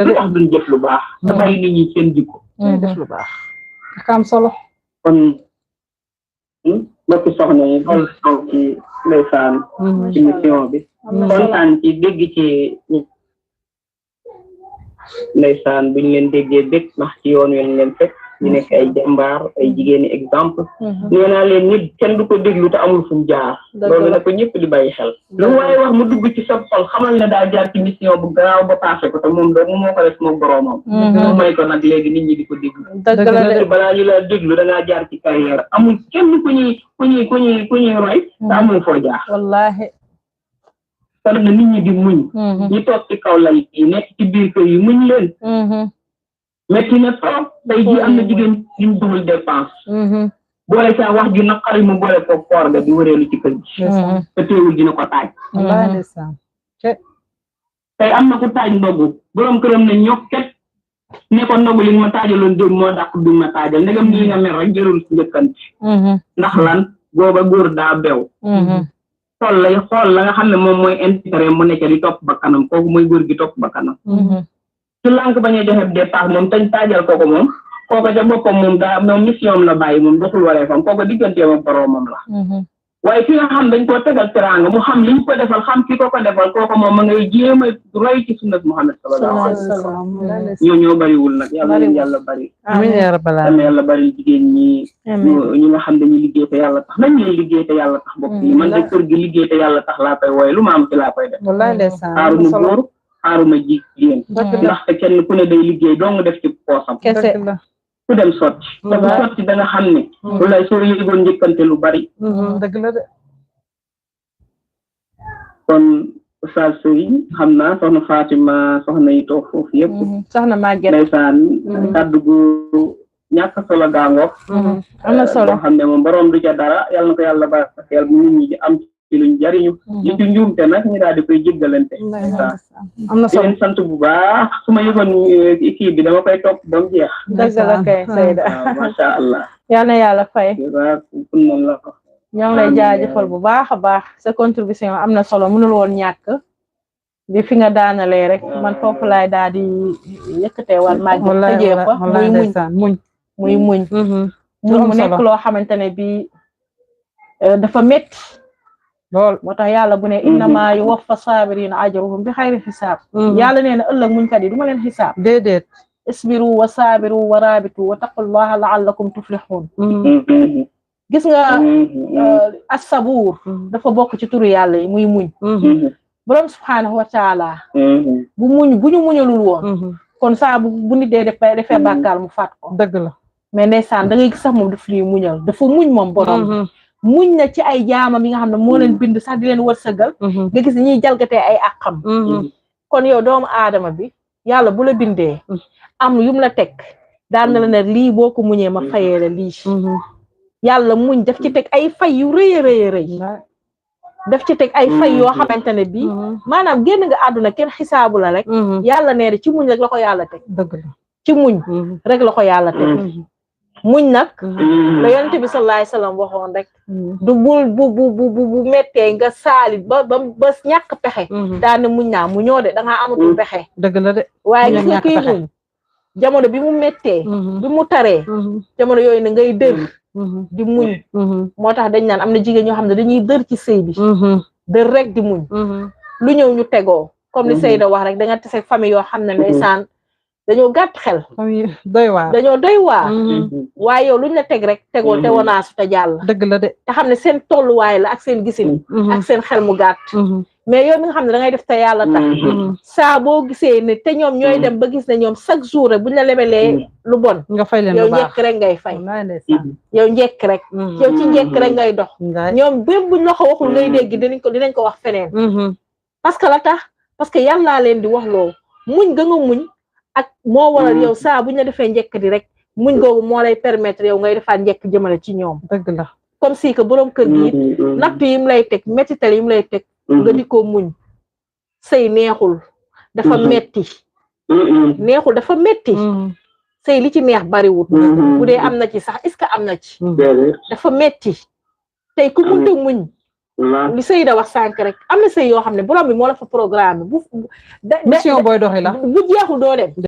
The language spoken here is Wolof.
lu tax duñ jëf lu baax te bàyyi nit ñi seen jikko def lu baax ak am solo kon mbokki soxna yi xool taw ci ndeysaan ci mission bi kontaan ci dégg ci ndeysaan buñ leen déggee bég ndax ci yoon wi leen fekk ñu nekk ay jàmbaar ay jigéeni exemple nee naa leen nit kenn du ko déglu te amul fu mu jaar loolu la ko ñëpp di bàyyi xel lu waaye wax mu dugg ci sa xol xamal ne daa jaar ci mission bu garaaw ba passé ko te moom doo moo ko def moom boroomam mu may ko nag léegi nit ñi di ko déglu balaa ñu la déglu da ngaa jaar ci carrière amul kenn ku ñuy roy te amul foo jaar wallahi kon na nit ñi di muñ ñi toog ci kaw lal yi nekk ci biir kër yi muñ leen metti na trop tey jii am na jigéen yuñ dugal dépense boole saa wax ju naqari mu boole ko koor ga di wëreelu ci kër gi te teewul dina ko taaj tey am na ku taaj ndogu borom këram ne ñokket ne ko ndogu li ma taajaloon dégg moo dàq bi ma taajal ndegam lii nga mer rek jërul si njëkkanti ndax lan booba góor daa bew xool lay xool la nga xam ne moom mooy intérêt mu nekk di topp ba kanam kooku mooy góor gi topp ba kanam su lànk bañ a joxe dépense moom tañ taajal kooku moom kooku ca boppam moom daa moom mission la bàyyi moom doxul waree fam kooku digganteem ak boroomam la waaye ki nga xam dañ koo tegal teraanga mu xam liñ ko defal xam ki ko defal kooku moom ma ngay jéem a roy ci sunnat Muhammad sallallahu alayhi wa sallam ñoo bariwul nag yàlla leen yàlla bari amiin yaa rabbal aalamiin yàlla bari jigéen ñi ñi nga xam dañuy liggéey te yàlla tax nañ leen liggéey te yàlla tax bopp yi man de kër gi liggéey te yàlla tax laa koy wooye lu ma am ci laa koy def xaaruma góor xaaruma jigéen ndaxte kenn ku ne day liggéey doo nga def ci poosam kese ku dem sotti te bu sotti da nga xam ne lu lay soo yëgoon njëkkante lu bari dëgg la de kon Oustaz Sëriñ xam naa soxna Fatima soxna yi toog foofu yëpp soxna Maguette ndeysaan kàddu gu ñàkk solo gaangoog am na solo xam ne moom borom du ca dara yàlla na ko yàlla barkeel bu nit ñi di am ci luñ jariñu li ci njuumte nag ñu daal di koy jéggalante am na solo leen sant bu baax su ma yëgoon kii bi dama koy topp ba mu jeex dëgg la kay Seyda waaw macha allah yal na yàlla fay kun moom la ko ñoo ngi lay jaajëfal bu baax a baax sa contribution am na solo mënul woon ñàkk bi fi nga daanalee rek man foofu laay daal di yëkkatee war màgg tëjee fa muy muñ mu nekk loo xamante ne bi dafa métti lool moo tax yàlla bu ne innama yuwaffa saabiriina ajruhum bi xayri xisaab yàlla nee na ëllëg muñkat yi du ma leen xisaab déedéet isbiru wa saabiru wa raabitu wa taqullaha laallakum tuflixuun gis nga as-sabuur dafa bokk ci turu yàlla yi muy muñ borom subhaanahu wa taala bu ñu muñalul woon kon saa bu nit dee defee bàkkaar mu faat ko dëgg la mais ndeysaan da ngay gis sax moom daf ñuy muñal dafa muñ moom borom muñ na ci ay jaamam yi nga xam ne moo leen bind sax di leen wërsëgal nga gis ñuy jalgatee ay àqam kon yow doomu aadama bi yàlla bu la bindee am yum la teg daan na la ne lii boo ko muñee ma fayee la lii yàlla muñ daf ci teg ay fay yu rëy a rëy rëy daf ci teg ay fay yoo xamante ne bii maanaam génn nga àdduna kenn xisaabu la rek yàlla nee ci muñ rek la ko yàlla teg dëgg la ci muñ rek la ko yàlla teg muñ nag la yonent bi sallallahu alayhi wasallam waxoon rek du bu mettee nga saalit ba ñàkk pexe daane muñ naa mu ñoo de dangaa amatul pexe dëgg la de waaye gis nga kii muñ jamono bi mu mettee bi mu taree jamono yooyu ne ngay dër di muñ moo tax dañ naan am na jigéen ñoo xam ne dañuy dër ci sëy bi dër rek di muñ lu ñëw ñu tegoo comme li Seyda wax rek da nga tase famille yoo xam ne ndeysaan dañoo gàtt xel dañoo doy waar waaye yow luñ la teg rek tegoo te wanaasu te jàll dëgg la de te xam ne seen tolluwaay la ak seen gisin ak seen xel mu gàtt mais yow mi nga xam ne da ngay def te yàlla tax saa boo gisee ne te ñoom ñooy dem ba gis ne ñoom chaque jour rek buñ la lebelee lu bon nga fay leen yow njekk rek ngay fay yow njekk rek yow ci njekk rek ngay dox ñoom bépp buñ la ko waxul ngay dégg dinañ ko wax feneen parce que la tax parce que yàllaa leen di wax loo muñ ga nga muñ ak moo waral yow saa buñ la defee njekk di rek muñ googu moo lay permettre yow ngay defaat njekk jëmale ci ñoom dëgg la comme si que borom kër gi natt yi mu lay teg mettital yi mu lay teg nga di ko muñ sëy neexul dafa metti neexul dafa metti sëy li ci neex bariwul bu dee am na ci sax est-ce que am na ci dafa metti tey ku munta muñ li Seyda wax sànq rek am na sëy yoo xam ne borom bi moo la fa programme bu mission booy doxi la bu jeexul doo dem